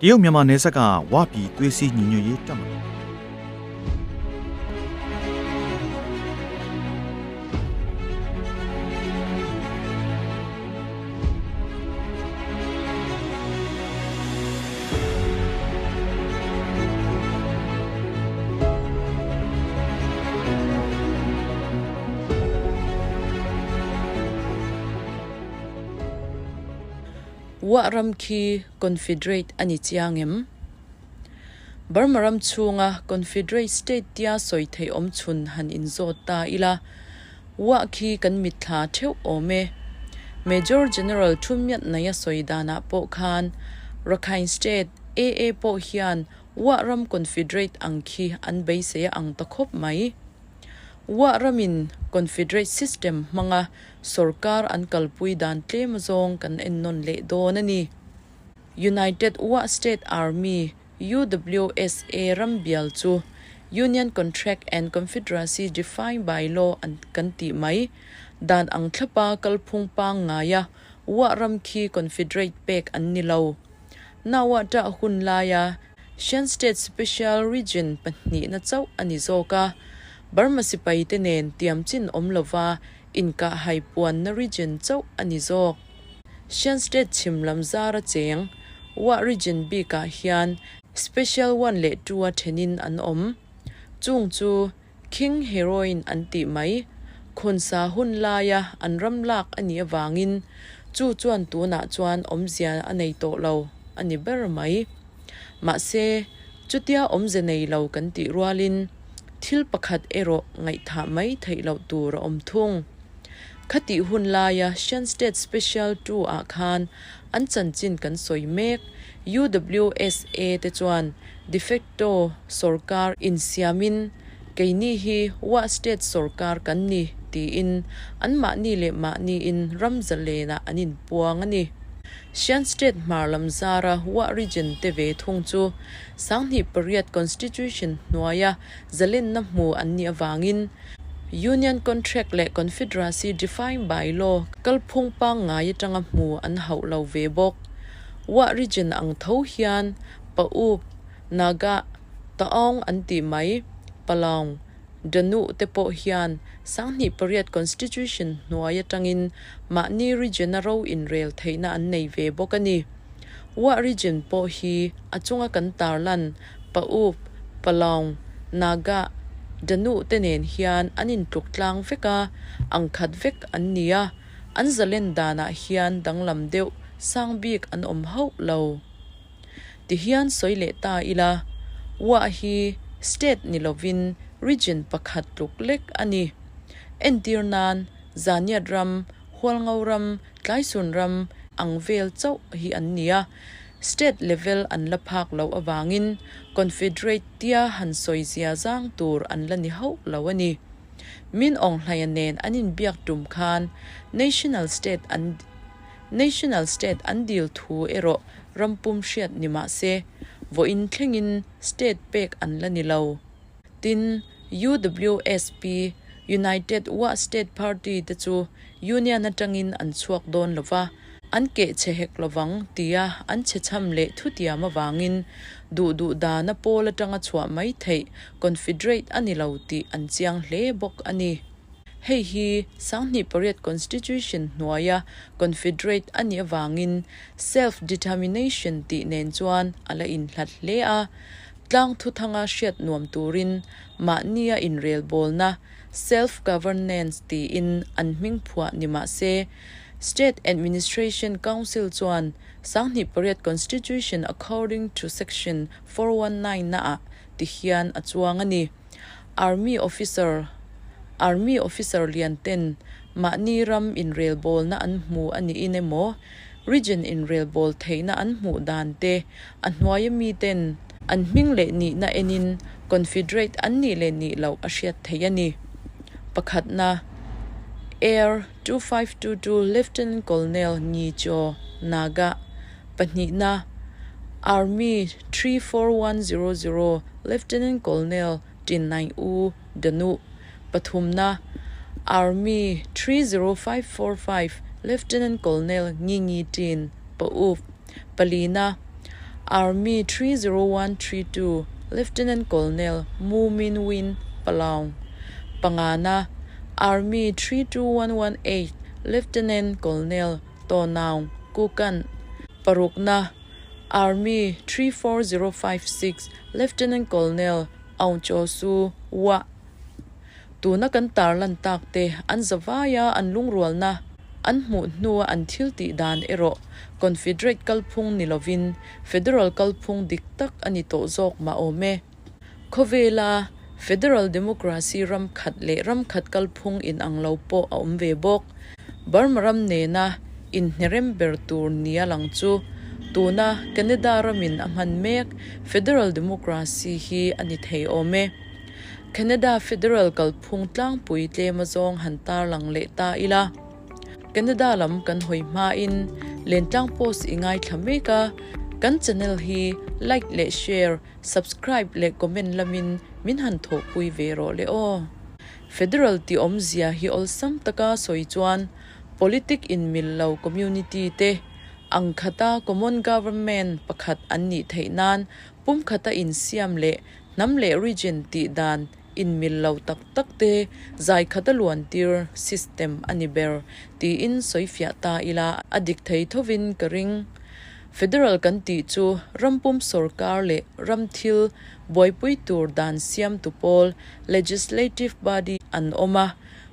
တရုတ်မြန်မာနယ်စပ်ကဝပြည်သွေးစည်းညီညွတ်ရေးတပ်မတော် Wa ram khi Confederate a ni chiang em? Burma ram chhunga Confederate state tia sawi theih awm chhun han inzawt ta ila, Wa khi kan mitthla theuh awm e. Major General Thu Myat Naia sawi danah pawh khan Rakhine State, AA pawh hian Wa ram Confederate ang khi an beisei a ang ta khawp mai. Wa ramin Confederate system hmanga Sorkar an kalpui dan tlem zawng kan en nawn leh dawn a ni. United Wa State Army, UWSA, ram bial chu Union Contract and Confederacy Defined by Law an kan tih mai. Dan ang thlapa kalphung pangngaia Wa ram khi Confederate pek an ni lo. Nawa tah hun laia Shan State Special Region pahnihna chauh a ni zawk a, Burma sipaite nen tiamchin awm lova inkahhai puanna region chauh a ni zawk. Shan State chhim lam zara cheng Wa region bikah hian Special one leh two a thenin an awm. Chung chu King Heroin an tih mai, khawnsa hun laia an ram lak a nih avangin chu chuan tunah chuan awmzia a nei tawh lo a ni ber mai. Mahse, chutia awmze nei lo kan tih rualin thil pakhat erawh ngaihthah mai theih loh tur a awm thung. Khatih hun laia Shan State Special Two ah khan an chanchin kan sawi mek. UWSA te chuan de facto sorkar insiamin keini hi Wa State sorkar kan ni tiin anmahni leh mahniin ram zalenah an inpuang a ni. Shan State hmar lam zara Wa Region te ve thung chu 1808 Constitution hnuaia zalenna hmu an nih avangin Union Contract leh Confederacy defined by law kalphung pangngai atanga hmu an hauh lo ve bawk. Wa Region ang tho hian Pa-up, Naga, Taung an tih mai, Palaung, Danu te pawh hian 1808 Constitution hnuai atangin mahni region-a ro inrel theihna an nei ve bawk a ni. Wa Region pawh hi a chunga kan tarlan Pa-up, Palaung, Naga, Danu te nen hian an intluk tlang vek a, ang khat vek an ni a, an zalen danah hian danglam deuh sang bik an awm hauh lo. Tihian sawi leh ta ila, Wa hi state ni lovin region pakhat tluk lek a ni. Entir nan Zaniat ram, Hualngo ram, Tlaisun ram ang vel chauh hi an ni a, state level an la phak loh avangin Confederate tia han sawi zia zang tur an la ni hauh lo a ni. Min Aung Hlaia nen an inbiak tum khan National State an National State an dil thu erawh rampum hriat ni mah se, vawiin thlengin state pek an la ni lo. Tin, UWSP, United Wa State Party, te chu Union atangin an chhuak dawn lo va, an keh chhe hek lovang tia an chhe chham leh thutiam avangin duh duh dana pawl atanga chhuah mai theih Confederate a ni lo tih an chiang hle bawk a ni. Hei hi 1808 Constitution hnuaia Confederate a nih avangin Self-determination tih nen chuan a la inhlat hle a, tlang thuthanga hriat nuam turin mahnia inrelbawlna, self-governance, tiin an hming phuah ni mah se, State Administration Council chuan 1808 Constitution according to Section 419 naah ti hian a chuang a ni. Army officer Army officer lian ten mahni ram inrelbawlna an hmu a niin emaw, region inrelbawl theihna an hmuh dan te a hnuaia mi ten an hming leh nihna enin Confederate an nih leh nih loh a hriat theih a ni. Pakhatna, Air 2522 Lieutenant Colonel Ngi Kyaw Naga. Pahnihna, Army 34100 Lieutenant Colonel Tin Naing U Danu. Pathumna, Army 30545 Lieutenant Colonel Ngi Ngi Tin Pa-up. Palina, Army 30132 Lieutenant Colonel Mu Min Win Palaung, pangana, Army 32118 Lieutenant Colonel Taw Naung Kukanh, parukna, Army 34056 Lieutenant Colonel Aung Kyaw Su Wah. Tuna kan tarlan tak te an zavaia an lungrualna an hmuh hnua an thil tih dan erawh Confederate kalphung ni lovin Federal kalphung dik tak a ni tawh zawk mah awm e. Khawvela Federal Democracy ram khat leh ram khat kalphung inang lo pawh a awm ve bawk. Burma ram nena inhnerem ber tur nia lang chu tuna Canada ramin a hman mek Federal Democracy hi a ni thei awm e. Canada Federal kalphung tlangpui tlem azawng han tarlang leh ta ila. Canada lam kan hawi hmain Lentlang Post i ngaithla mek a, kan channel hi like leh share, subscribe leh comment lamin min han thawhpui ve rawh le aw. Federal tih awmzia hi awlsam taka sawi chuan politic inmil lo community te ang khata common government pakhat an nih theih nan pumkhata insiam leh Hnam leh region tih dan inmil lo tak tak te zai khat a luan tir system a ni ber tiin sawifiah ta ila a dik thei thovin ka ring. Federal kan tih chu rampum sorkar leh ram thil buaipui tur dan siamtu pawl legislative body an awm a,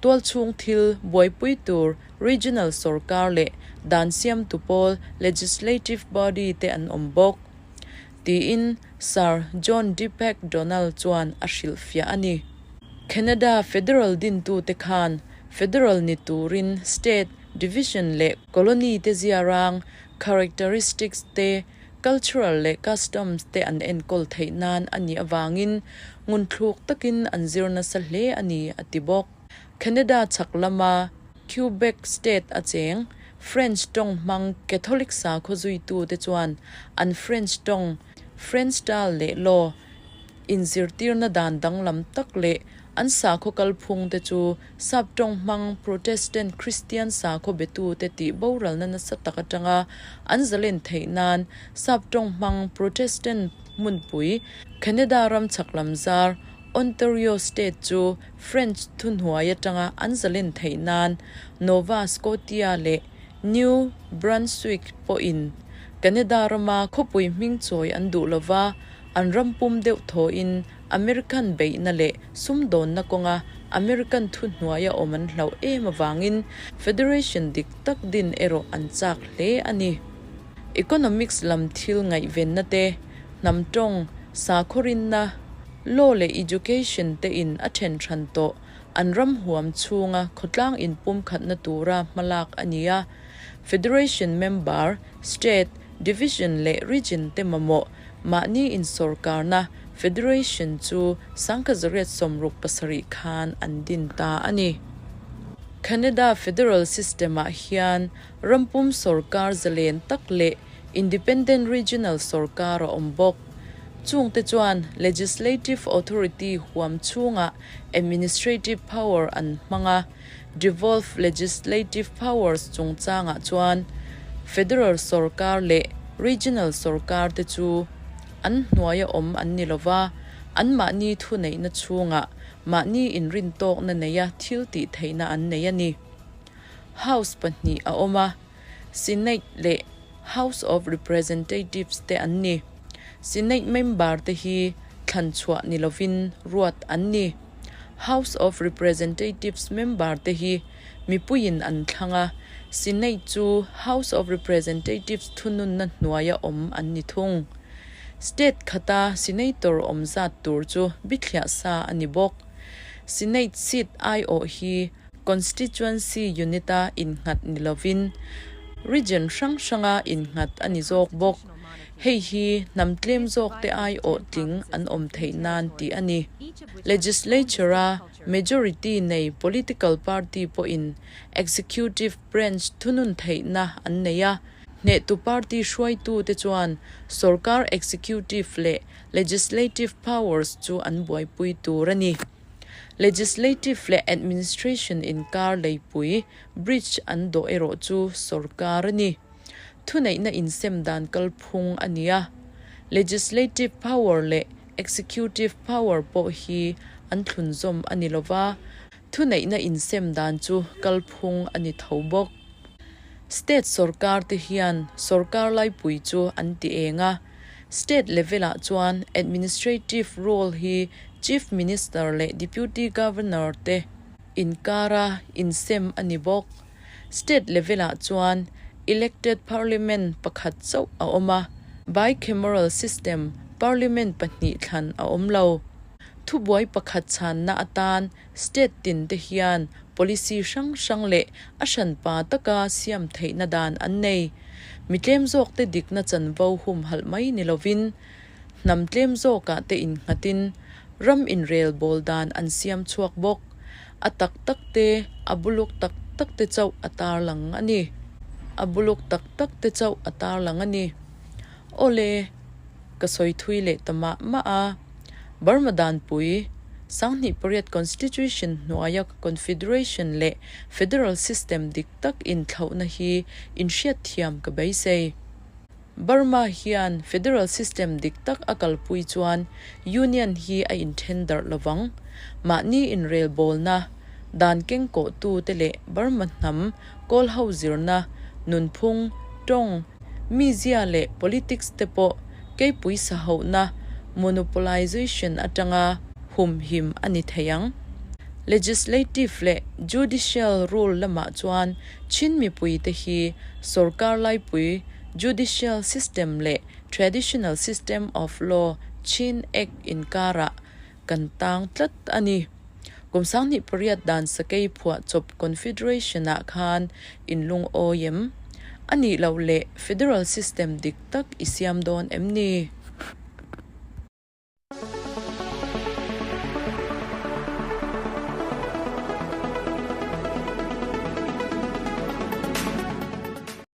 tualchhung thil buaipui tur regional sorkar leh dan siamtu pawl legislative body te an awm bawk. Tiin Sir John D. MacDonald chuan a hrilhfiah a ni. Canada Federal dintute khan Federal ni turin state, division leh colony te ziarang, characteristics te, cultural leh customs te an enkawl theih nan a nih avangin ngunthluk takin an zir nasa hle a ni, a ti bawk. Canada chhak lama Quebec state a cheng French tawng hmang Catholic sakhaw zuitute chuan an French tawng, French style leh law, inzirtirna dan danglam tak leh an sakhaw kalphungte chu sap tawng hmang Protestant Kristian sakhaw betute tih boralna nasa tak atanga an zalen theih nan sap tawng hmang Protestant hmunpui Canada ram chhak lam zar Ontario state chu French thuhnuai atanga an zalen theih nan Nova Scotia leh New Brunswick pawhin Canada rama khawpui hming chawi an duh lova, an ram pum deuh thawhin American beihna leh sumdawnna kawnga American thuhnuaia awm an hlauh em avangin Federation dik tak din erawh an chak hle a ni. Economics lam thil ngaihvenna te, hnam tawng, sakhaw rinna, Law leh Education te in a then hran tawh, an ram huam chhunga khawtlang inpumkhatna tura hmalak a ni a. Federation member, state, division leh region te mamawh mahni insawrkarna Federation chu 1967 khan an din ta a ni. Canada Federal system-ah hian rampum sawrkar zalen tak leh Independent Regional sawrkar a awm bawk. Chungte chuan Legislative Authority huam chhungah Administrative Power an hmang a, Devolved Legislative Powers chungchangah chuan Federal sawrkar leh Regional sawrkar te chu an hnuaia awm an ni lova, anmahni thuneihna chhungah mahni inrintawkna neia thil tih theihna an nei a ni. House pahnih a awm a. Senate leh House of Representatives te an ni. Senate member te hi thlan chhuah ni lovin ruat an ni. House of Representatives member te hi mipuiin an thlang a, Senate chu House of Representatives thununna hnuaia awm an ni thung. State khata Senator awm zat tur chu bithliah sa a ni bawk. Senate seat aiawh hi Constituency Unit-a innghat ni lovin Region hrang hranga innghat a ni zawk bawk. Hei hi hnam tlem zawkte aiawh tling an awm theih nan tih a ni. Legislature-a majority nei political party pawhin executive branch thunun theihna an nei a, hnehtu party hruaitute chuan sorkar executive leh legislative powers chu an buaipui tur a ni. Legislative leh Administration inkar leipui, bridge, an dawh erawh chu sorkar a ni. Thuneihna insem dan kalphung a ni a. Legislative power leh executive power pawh hi an thlunzawm a ni lova, thuneihna insem dan chu kalphung a ni tho bawk. State sorkar te hian sorkar laipui chu an ti eng a, state level ah chuan administrative role hi Chief Minister leh Deputy Governor te inkara insem a ni bawk. State level ah chuan elected parliament pakhat chauh a awm a, bicameral system parliament pahnih thlan a awm lo. Thubuai pakhat chhanna atan state tin te hian policy hrang hrang leh a hranpa taka siam theihna dan an nei. Mi tlem zawk te dikna chanvo humhalh mai ni lovin hnam tlem zawkah te innghatin ram inrelbawl dan an siam chhuak bawk. A tak tak te, a buluk tak tak te chauh a tarlang a ni. A buluk tak tak te chauh a tarlang a ni. Awle, ka sawi thui leh ta mah mah a. Burma danpui, 2008 Constitution hnuaia Confederation leh Federal system dik tak inthlauhna hi inhriatthiam ka beisei. Burma hian Federal system dik tak a kalpui chuan Union hi a inthen darh lovang. Mahni inrelbawlna, dan kengkawhtute leh Burma hnam kawlho zirna, nunphung, tawng, mizia leh politics te pawh keipui sahauhna, monopolization, atanga humhim a ni thei ang. Legislative leh Judicial rule lamah chuan Chin mipuite hi sorkar laipui judicial system leh traditional system of law Chin Act inkarah kan tang tlat a ni. Kum 2008 dan sakei phuahchawp Confederation-ah khan in lungawi em? A nih loh leh federal system dik tak i siam dawn em ni?